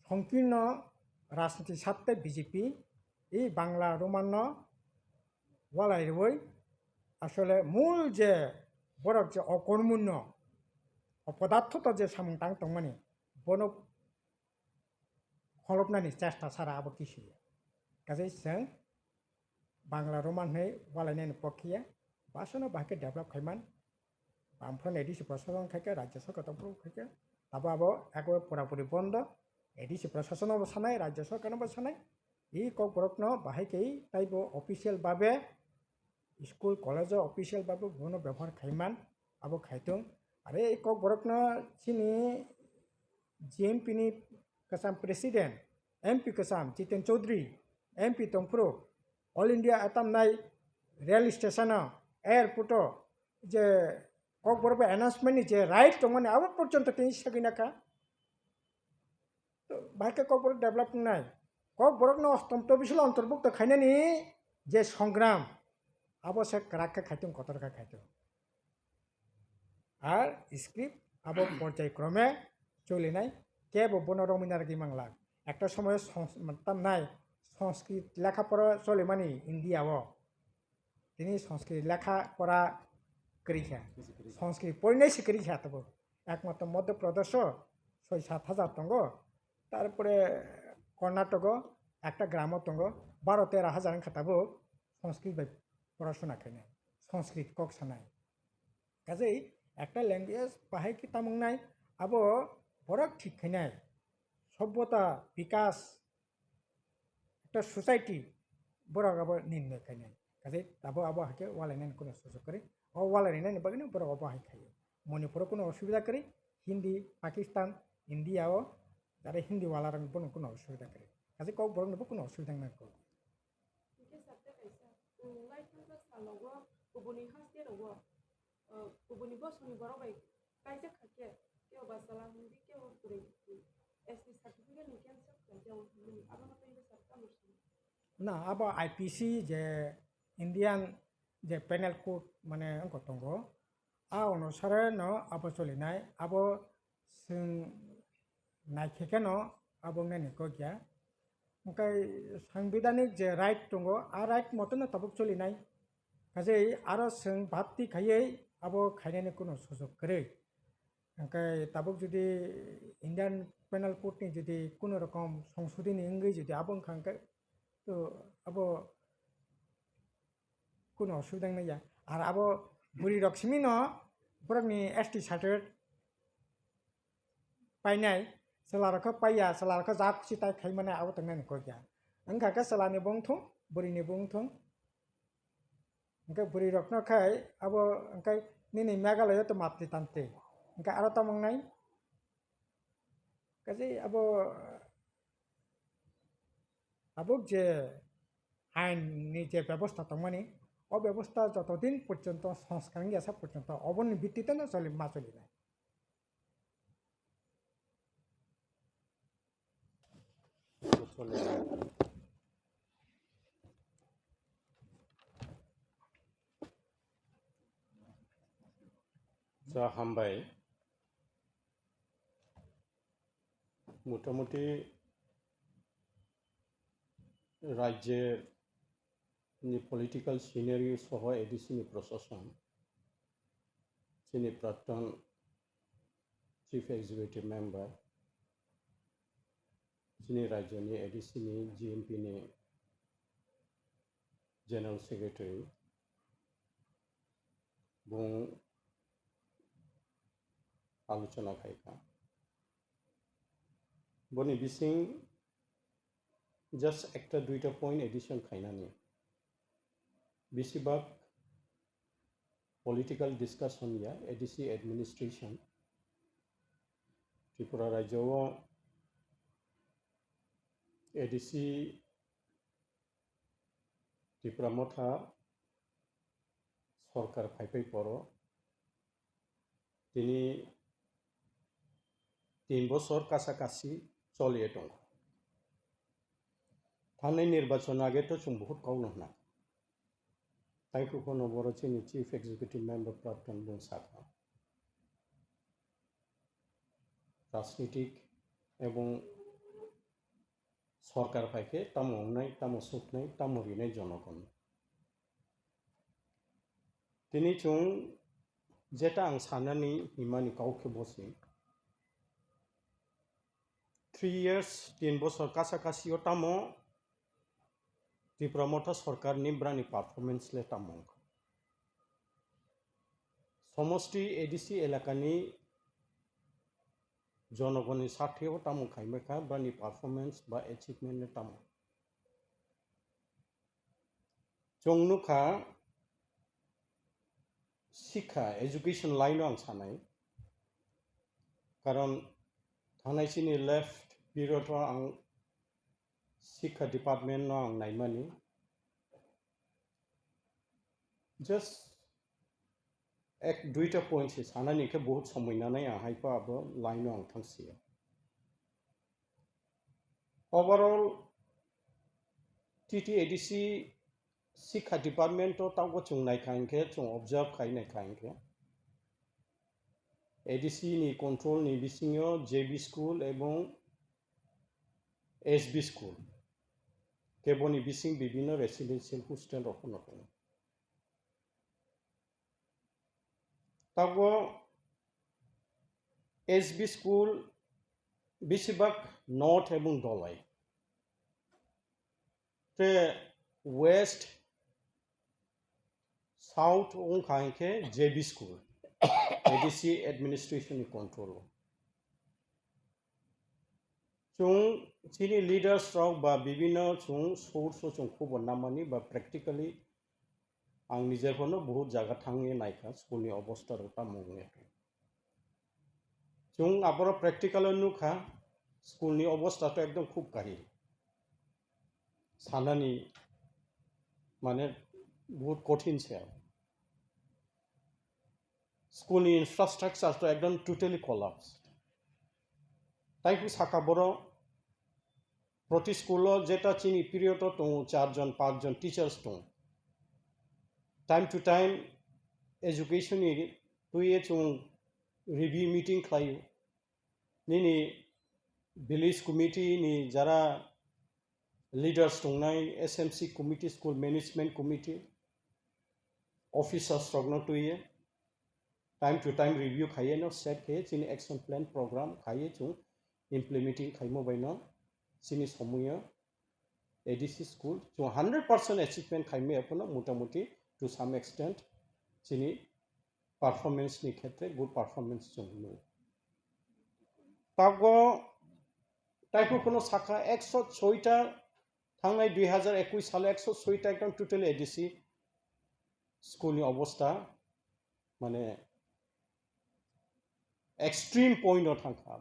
songkirno rajniti satte B J P, i Bangla Roman no walai rwui asole mul je borok je okormunno, opodathoto je samung tang tongmani, bono kholopnani chesta sara abo kisi ya. Kaje chwng Bangla Roman hwnwi walainani pokhiya, basano bahai khe develop khaiman. Bamfront A D C prosason khaikhe, rajya sarkar tongphuru khaikhe, abo abo ekbabe purapuri bondo. A D C prosason no bo sanai, rajya sarkar no bo sanai. I Kokborok no bahai khe taibo official babe school, college o official babe bono bebohar khaiman, abo khaitung. Are i Kokborok no chini G M P ni kwcham president, M P kwcham Jiten Chaudhary, M P tongphuru, All India atam nai rail station o, airport o je Kokborok bai announcement ni je right tongmani abo porjonto tini sagwi nakha. To bahai khe Kokborok develop wngnai. Kokborokno ostom to bisilo ontorbukto khainani je songram, abo se kwrak khe khaitung, kotor khe khaitung. Ar script abo porjai krome cholinai, kebo bono romwi narwgwi manglak. Ekta somoyo sons-, tamnai Sanskrit lekha pora cholimani India o. Tini Sanskrit lekha pora kwrwi kha. Sanskrit porinai se kwrwi kha tabuk. Ekmatro Madhya Pradesh o soi sat hajar tongo. Tarpore Karnataka o ekta gramo tongo, baro tera hajar wngkha tabuk Sanskrit bai porasona khainai, Sanskrit kok sanai. Kaje ekta language bahai khe tamung nai, abo borok thik khainai, sobbota, bikas, ekta society borok abo nirnoy khainai. Kaje abo, abo hai khe walainani kuno sujok kwrwi. O walainani bagwino borok abo hai khaio. Manipur o kuno osubida kwrwi, Hindi, Pakistan, India o, are Hindi wala rok bono kuno osubida kwrwi. Kaje Kokborok no bo kuno osubida nang kok. Hingke sakte kaisa, um, lai thangsa salogo kubuni haste rogo, uh, kubuni bosongni borok bai kaijak kha khe, kebo bachela hwnwi kebo bwrwi hwnwi. S T certificate ni cancel khlai khe hwnwi abono tei bwsa tamo sini. Na, abo I P C je Indian je penal code mane wngkha tongo, a onusare no abo cholinai, abo chwng naikhe kheno abo wngnani kok ya. Hwnkhe sangbidhanik je right tongo, a right motono tabuk cholinai. Kaje aro chwng bhakti khaiwi abo khainani kuno sujok kwrwi. Hwnkhe tabuk jodi Indian Penal Code ni jodi kuno rokom songsodhini wngwi jodi abo wngkha hwnkhe, to abo kuno osubida wngya. Ar abo bwrwi rok simi no borok ni S T certificate painai, chwla rok khe paiya, chwla rok khe jak si tai khai mani abo tongnai ni kok ya. Wngkha khe chwla ni bo wngthung, bwrwi ni bo wngthung. Hwnkhe bwrwi rok no khai abo hwnkhe nini Meghalaya o to matri tantri. Hwnkhe aro tamo wngnai. Kaje abo, abo je ain ni je bebosta tongmani, o bebosta joto din porjonto sanskar wngya sa porjonto oboni bitti teno choli ma choli nai. Cha hambai. Motamuti rajye ni political scenario soho A D C ni prosason, chini prakton Chief Executive Member, chini rajyoni A D C ni G M P ni General Secretary, bung alochona khai kha. Boni bising just ekta duita point addition khainani. Besibak political discussion ya A D C administration. Tripura rajyo o A D C Tipra Motha sorkar phaipai poro tini tin bosor kasa kasi choliye tongo. Thanai nirbachon age to chwng buhut kok no hwna. Taiphru phano boro chini Chief Executive Member Prapton bung sakha. Rajnitik ebong sorkar phai khe tamo wngnai, tamo suknai, tamo rinai jonogon. Tini chwng jeta ang sanani himani kau khe bosi. Three years, tin bosor kasa kasio tamo Tipra Motha sorkar ni brani performance le tamo wngkha. Somosti A D C elakani jonogoni satheo tamo khaimai kha, bani performance ba achievement no tamo. Chwng nukha sikha, education line o ang sanai. Karon thanai chini left period o ang sikha department no ang naimani. Just ek duita point se sanani khe, bahut somoi nanai ang, hai pha abo line o ang thang si ya. Overall, T T A D C Sikha Department o tabuk chwng nai kha hinkhe, chwng observe khai nai kha hinkhe, A D C ni control ni bisingo J B school ebong S B school, keboni bising bibino residential hostel rok no tongo. Tabuk S B school besibak North ebong Dholai. Te West, South wngkha hinkhe J B school, A D C administration ni control o. Chwng chini leaders rok ba bibino chwng source o chwng khubor namani ba practically ang nijer phano bahut jaga thangwi naikha school ni obostha rok tamo wngya. Chwng aboro practical o nukha, school ni obostha to ekdom khub kahil. Sanani mane bahut kothin se. School ni infrastructure to ekdom totally collapsed. Taiku saka boro proti school o jeta chini period o tongo char jon, panch jon teachers tongo. Time to time education ni twi e chwng review meeting khlaio. Nini village committee ni jara leaders tongnai, S M C committee, school management committee, officers rokno twiwi time to time review khaiwi no set khaiwi chini action plan program khaiwi chwng implementing khaimo bai no chini somoyo A D C school chwng hundred percent achievement khaimaya phano motamuti to some extent chini performance ni khetre good performance chwng nukgo. Tabgo taiphuru phano sakha ekso soi ta, thangnai dui hazar ekush salo ekso soi ta ekdom totally A D C school ni obostha mane extreme point o thangkha.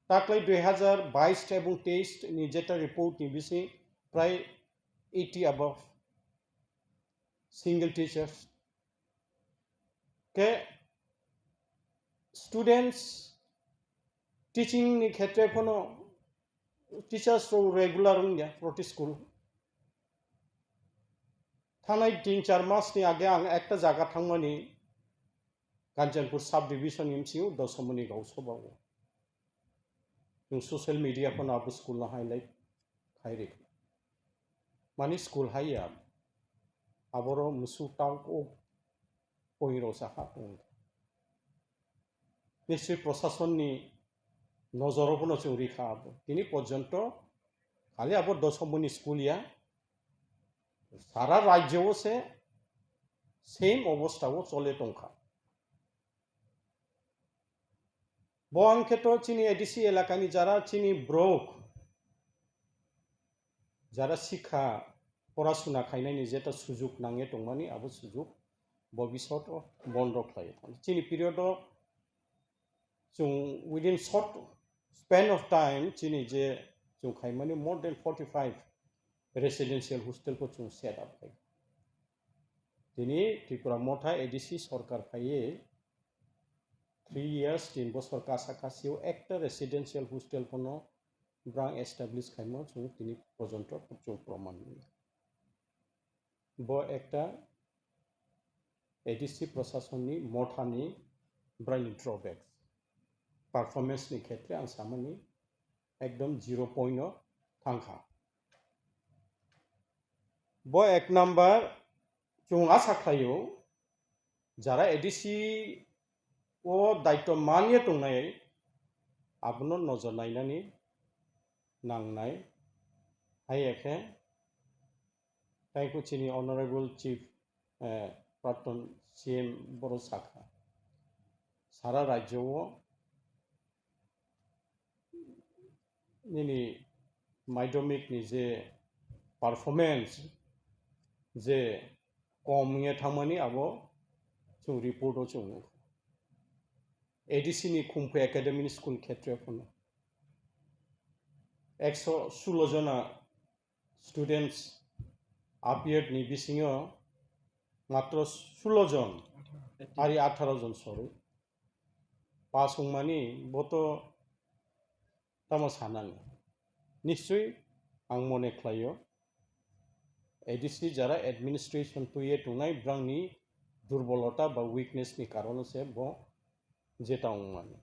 Taklai dui hazar bais ebong teis ni jeta report ni bising prai eighty above single teachers. Khe students teaching ni khetre phano teachers rok regular wngya proti school. Thangnai tin char mas ni age ang ekta jaga thangmani Kanchanpur sub division M C O Dosamoni Gausabao. Chwng social media phano abo school no highlight khai rikha. Mani school hai ya, aboro musu tang o poiro sa ha tong. Nishchoi prosasonni nojoro phano chwng rikha abo. Tini porjonto khali abo Dosamoni school ya, sara rajyo o se same obostha o chole tongkha. Bo hwnkhe to chini A D C elakani jara chini borok, jara sikha porasuna khainani jeta sujuk nangya tongmani, abo sujuk bobisot o bondo khlai. Chini period o chwng within short span of time chini je chwng khaimani more than forty-five residential hostel ko chwng set up khai. Tini Tripura Motha A D C sorkar phaiwi three years, tin bosor kasa kasio ekta residential hostel phano brang establish khaimo chwng tini porjonto chwng proman manya. Bo ekta A D C prosasonni mothani braini drawbacks. Performance ni khetre ang samani ekdom zero point o thangkha. Bo ek number, chwng asa khlaio, jara A D C o daityo manya tongnai, abono nojor nainani nangnai. Hai khe, taibo chini Honorable Chief, eh, Praton C M boro sakha, sara rajyo o nini madhyamik ni je performance je kom wngya thangmani abo chwng report o chwng nukha. A D C ni Khumpui Academy ni school khetre phano ekso sulo jona students appeared ni bisingo matro sulo jon, ari atharo jon sorwi pass wngmani bo to tamo sanani. Nischoi ang mone khlaio, A D C jara administration twiwi tongnai brangni durbolota ba weakness ni karono se bo jeta wngmani.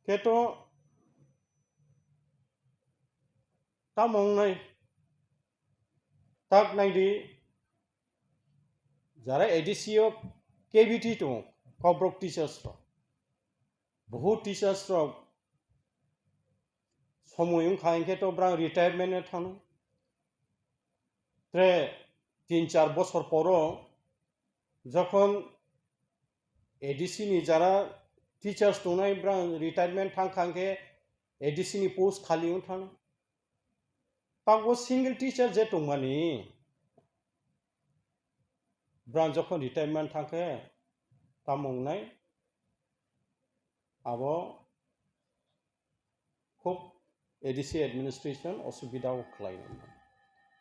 Khe to tamo wngnai, tak naidi, jara A D C o K B T tongo, Kokborok teachers rok, bohut teachers rok somoi wngkha hinkhe to brang retirement no thangno. Tre tin char bosor poro jokhon A D C ni jara teachers tongnai brang retirement thangkha hinkhe A D C ni post khali wng thangno. Tabuk single teacher je tongmani, brang jokhon retirement thangkhe tamo wngnai, abo khub A D C administration osubida o khlai nai.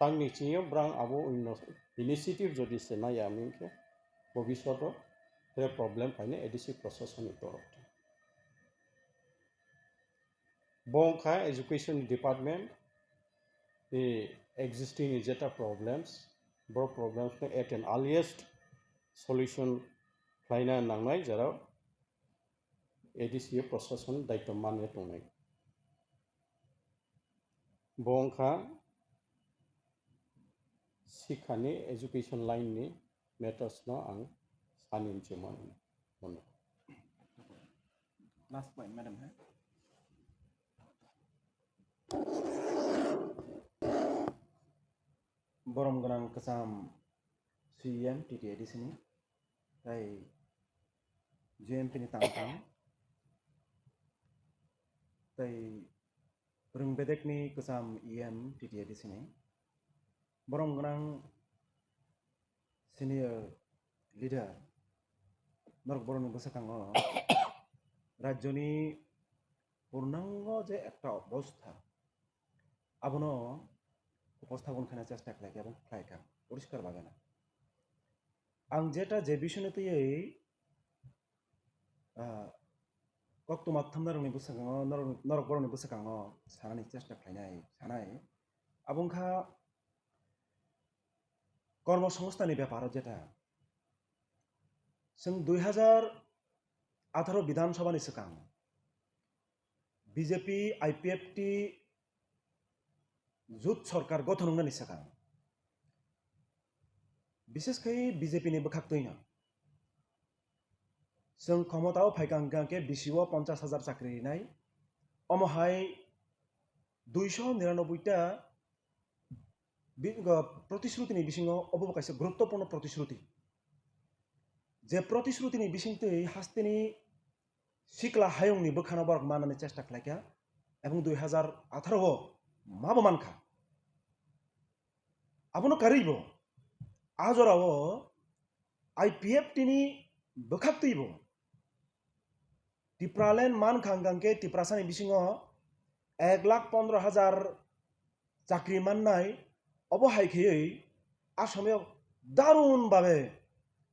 Tangni chini brang abo inno-, initiative jodi se nai ya hinkhe bobishoto tre problem phainai A D C proshasoni torok. Bo wngkha education department ni existing ni jeta problems, bo problems no at an earliest solution khlaina nangnai, jera A D C o proshasoni daityo manya tongnai. Bo wngkha sikhani education line ni matters no ang sani hinwi mano. Last point, madam, ha? Borom gwnang kwcham C E M T T A D C ni, tai J M P ni tang tang, tai Rwng bedekni kwcham E M T T A D C ni. Borom gwnang senior leader norok borokni bwskango rajyoni purnango je ekta obostha, abono uposthapan khaina chesta khlaikha, ebong khlaikha, poriskar bagana. Ang jeta je bishoyno twiwi ah, koktwma thamnarokni bwskango, norok, norok borokni bwskango sanani chesta khlainai, sanai. Abo wngkha kormo songstha ni beparo jeta. Chwng dui hazar atharo Bidhan Sabha ni swkang B J P I P F T jut sorkar gothon wngnani swkang, bishes khai B J P ni bwkhaktwino chwng khomotao phaikha hwnkha khe bisi o ponchash hajar chakri rinai, omo hai duiso niranoboi ta bi-, go-, protisruti ni bisingo obo bo kaisa guruttopurno protisruti. Je protisruti ni bisingtwi hasteni sikla hayungni bwkhano borok manani chesta khlaikha, ebong dui hazar atharo o mabo mankha. Abono karwibo a jorao I P F T ni bwkhaktwibo Tipraland mankha hwnkha khe Tiprasani bisingo ek lakh pondro hajar chakri mannai, obo hai khaiwi a somoyo darun babe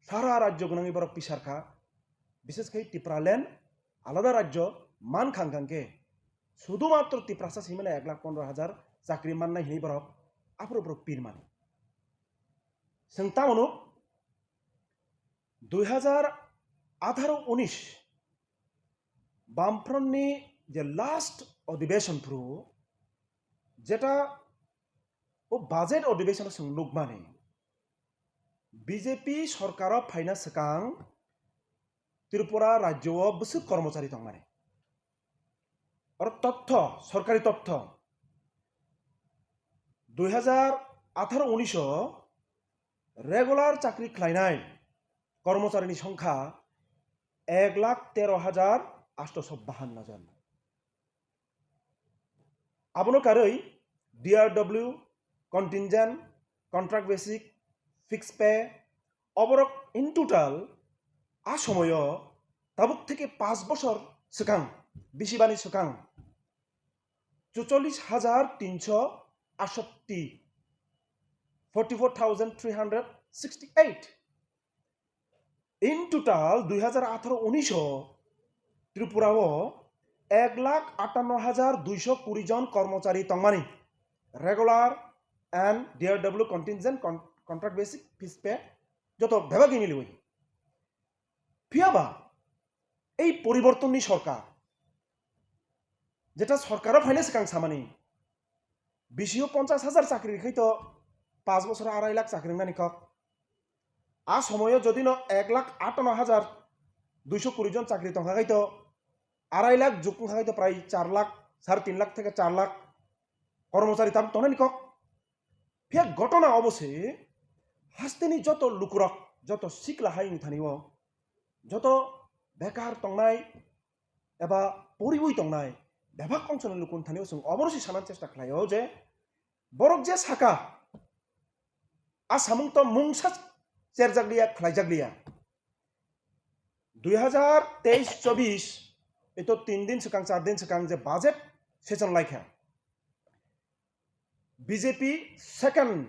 sara rajyo gwnangwi borok pisar kha. Bishes khai Tipraland alada rajyo mankha hwnkha khe sudu matro Tiprasa simi mano ek lakh pondro hajar chakri mannai hinwi borok aphuru borok pir mani. Chwng tamo nuk, dui hazar atharo unis Bamfront ni je last odhibeshon phuru, jeta o budget odhibeshon o chwng nukmani, B J P sorkar o phaina swkang Tripura rajyo o bwswk kormochari tongmani. Oro totho, sorkari totho, dui hazar atharo unis o regular chakri khlainai kormocharini songkha ek lakh tero hajar atsho bahanno jon. Abono karwi D R W, contingent, contract basic, fixed pay, oborok in total a somoyo tabuk theke paanch bosor swkang, bisi bani swkang chuchollis hajar tinsho atshatti forty four thousand three hundred sixty eight. In total, dui hajar atharo unis o Tripura o ek lakh atanno hajar duiso kuri jon kormochari tongmani, regular and D R W contingent con-, contract basic fixed pay joto bebak miliwi. Phiyaba ei poribortonni sorkar, jeta sorkaro phaina swkang samani, bisio ponchas hajar chakri rikhaito panch bosoro arai lakh chakri wngnani kok. A somoyo jodi no ek lakh atanno hajar duiso kuri jon chakri tongkha khaito, arai lakh jukung khaito prai char lakh, sare tin lakh theke char lakh kormochari tam tongnani kok. Phiya ghotona obo se, hasteni joto lukurok, joto sikla hai wngthani o, joto bekar tongnai eba poriwi tongnai, bebak ongsoni luku wngthani o chwng obono se sanani chesta khlaio je borok je saka, a samung to mungsa cherjakliya, khlaijakliya. Dui hajar teis chobis, eto tin din swkang, char din swkang je budget session laikha, B J P second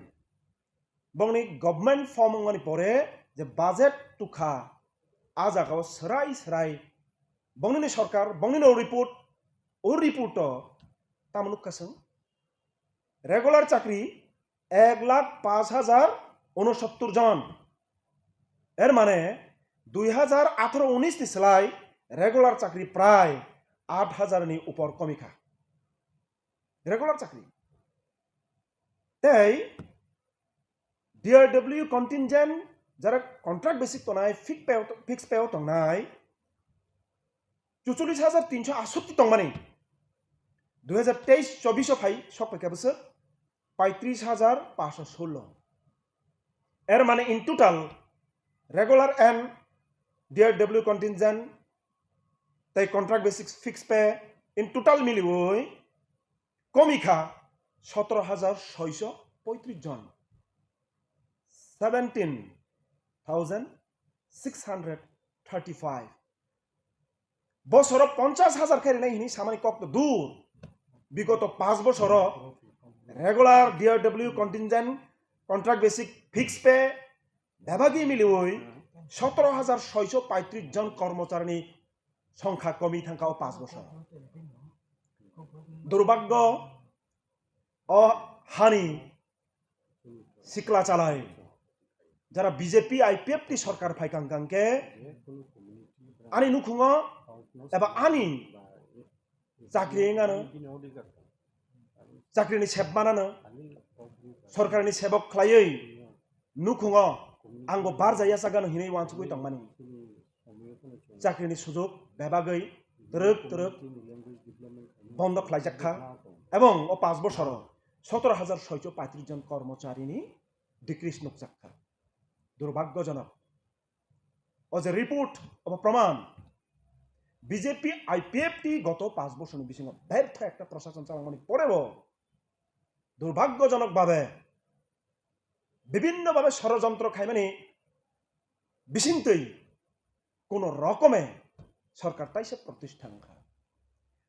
bongni government form wngmani pore je budget tukha, a jagao swrai swrai bongnini sorkar, bongnino report, o report o tamo nukha chwng? Regular chakri ek lakh panch hajar unosottor jon. Er mane dui hajar atharo unis ni slai regular chakri prai aat hajar ni upor komikha. Regular chakri. Tei D R W contingent jara contract basic tongnai, fix pay, fix pay tongnai, chucholish hajar tinso asotti tongmani, dui hajar teis chobis o phai sok paikha bwswk paitris hajar panchso solo. Er mane in total regular and D R W contingent tei contract basic fix pay in total miliwi komikha sotoro hajar soiso poitris jon, seventeen thousand six hundred thirty five. Bosoro ponchas hajar khe rinai hini samani kok to dur. Bigoto panch bosoro regular D R W contingent contract basic fix pay bebagi miliwi sotoro hajar soiso paitris jon kormocharini songkha komi thangkha o panch bosor. Durbaggo o hani sikla chalai, jara B J P I P F T sorkar phaikang kang khe ani nukhungo eba ani chakri wngano, chakrini sep manano, sorkarni sebok khlaiwi nukhungo angbo barjaya sagano hinwi uansugwi tongmani. Chakrini sujok bebagwi twrwk twrwk bondo khlaijak kha, ebong o panch bosoro sotoro hajar soiso paitris jon kormocharini decrease nukjak kha. Durbagyojonok. O je report, obo proman, B J P I P F T goto panch bosoni bisingo bertha ekta proshason chalangmani porebo durbagyojonok babe bibhinno babe sorojontro khaimani bisingtwi kono rokome sorkar taisa protistha wngkha.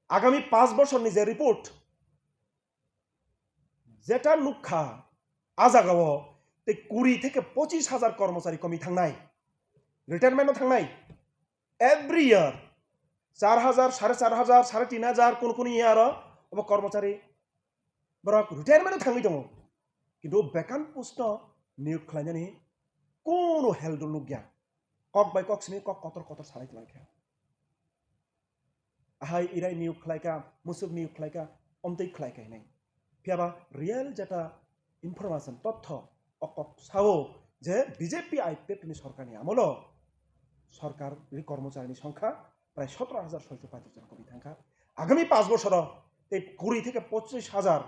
Agami panch bosorni je report, jeta nukha, a jagao tei kuri theke pochis hajar kormochari komi thangnai, retirement o thangnai. Every year char hajar, sare char hajar, sare tin hajar, kono kono year o obo kormochari borok retirement o thangwi tongo, kintu vacant post no niyok khlainani kono heldul nukya. Kok bai kok simi kok kotor kotor salai tongkha. Ahai irai niyok khlaikha, musuk niyok khlaikha, omtwi khlaikha hinwi. Phiyaba real jeta information, totho, o kok sao je B J P I P F T ni sorkarni amolo sorkar ri kormocharini songkha prai sotoro hajar soiso paitris jon komi thangkha. Agami panch bosoro tei kuri theke pochis hajar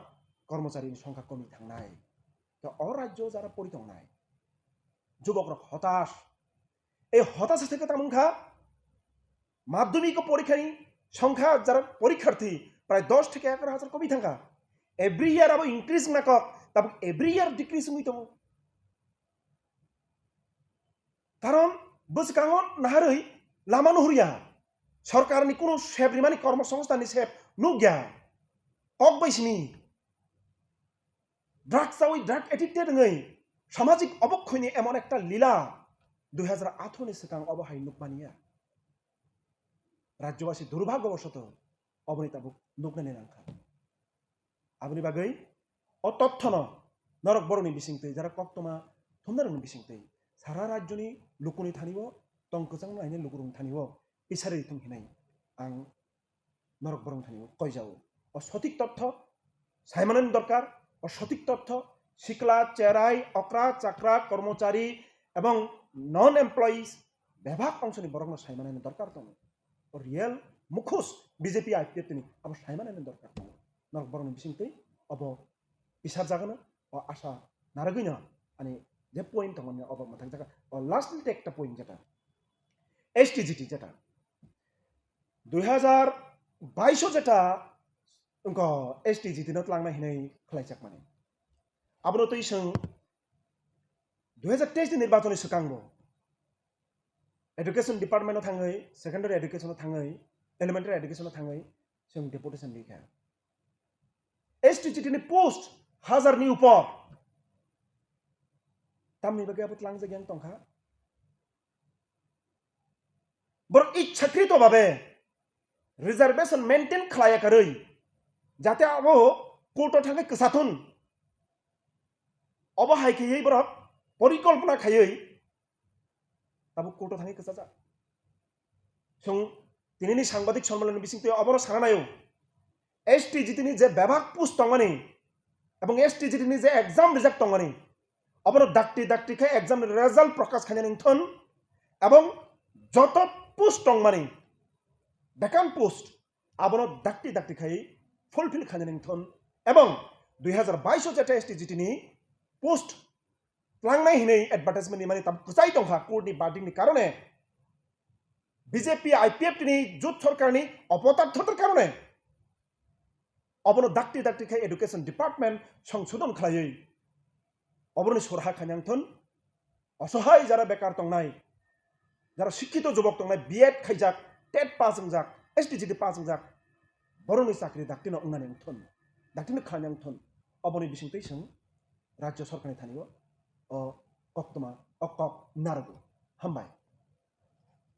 kormocharini songkha komi thangnai. To o rajyo jara pori tongnai jubokrok hotas. Ei hotas theke tamo wngkha madhyamik porikhani songkha jara porikharthi prai dos theke egaroh hajar komi thangkha. Every year abo increase wngna kok, tabuk every year decrease wngwi tongo. Karon bwskango naharwi lama nuhurya, sorkarni kunu sep rimani kormosongsthanni sep nukya, kok bai simi. Drugs chawi, drug addicted wngwi samajik obokkhwini emon ekta lila dui hazar athro ni swkang obo hai nukmaniya. Rajyobasi durbhagyobosoto oboni tabuk nuknani nangkha. Aboni bagwi o tothono norok borokni bisingtwi, jara koktwma thumnarokni bisingtwi, sara rajyoni lukuni thani-o, tong kwchangno haino lukurokni thani-o pisari rithung hinwi ang norok borokni thani-o koijao. O sotik totho saimanani dorkar, o sotik totho sikla, cherai, okra, chakra, kormochari ebong non employees bebak ongsoni borokno saimanani dorkar tongo. O real mukhus B J P I P F ni abo saimanani dorkar tongo. Norok borokni bisingtwi obo pisarjagano, o asa narwgwino ani je point tongmani obo mwthangjakha. O lastly te ekta point jeta S T G T jeta dui hazar baish o jeta wngkha S T G T no tlangnai hinwi khlaijakmani. Abono twi chwng dui hazar teis ni nirbachon ni swkang bo education department o thangwi, secondary education o thangwi, elementary education o thangwi chwng deputation rikha. S T G T ni post hazar ni upor. Tamni bagwi abo tlangjak yang tongkha. Borok ichhakrito babe reservation maintain khlaiya karwi, jate abo court o thangwi kwsathun. Obo hai khaiwi borok porikolpona khaiwi abo court o thangwi kwchajak. Chwng tinini sangbadik sommelon ni bisingtwi obono sana naio. S T G T ni je bebak post tongmani ebong S T G T ni je exam rijak tongmani, obono dakti dakti khe exam ni result prokash khainani wngthon ebong joto post tongmani, vacant post, abono dakti dakti khai fulfill khainani wngthon ebong dui hazar baish o jeta S T G T ni post tlangnai hinwi advertisement ni mani tam kwchai tongkha court ni verdict ni karone, B J P I P F ni jut sorkar ni opotarthotar karone obono dakti dakti khai education department songsodon khlaiwi oboroni sorha khainang thon, osohai jara bekar tongnai, jara sikhito jubok tongnai, B Ed khaijak, tet pass wngjak, S T G T pass wngjak, boroni chakri daktino wngnani wngthon, daktino khlainang thon, oboni bisingtwi chwng rajyo sorkarni thani o, o koktwma, o kok narwgo. Hambai.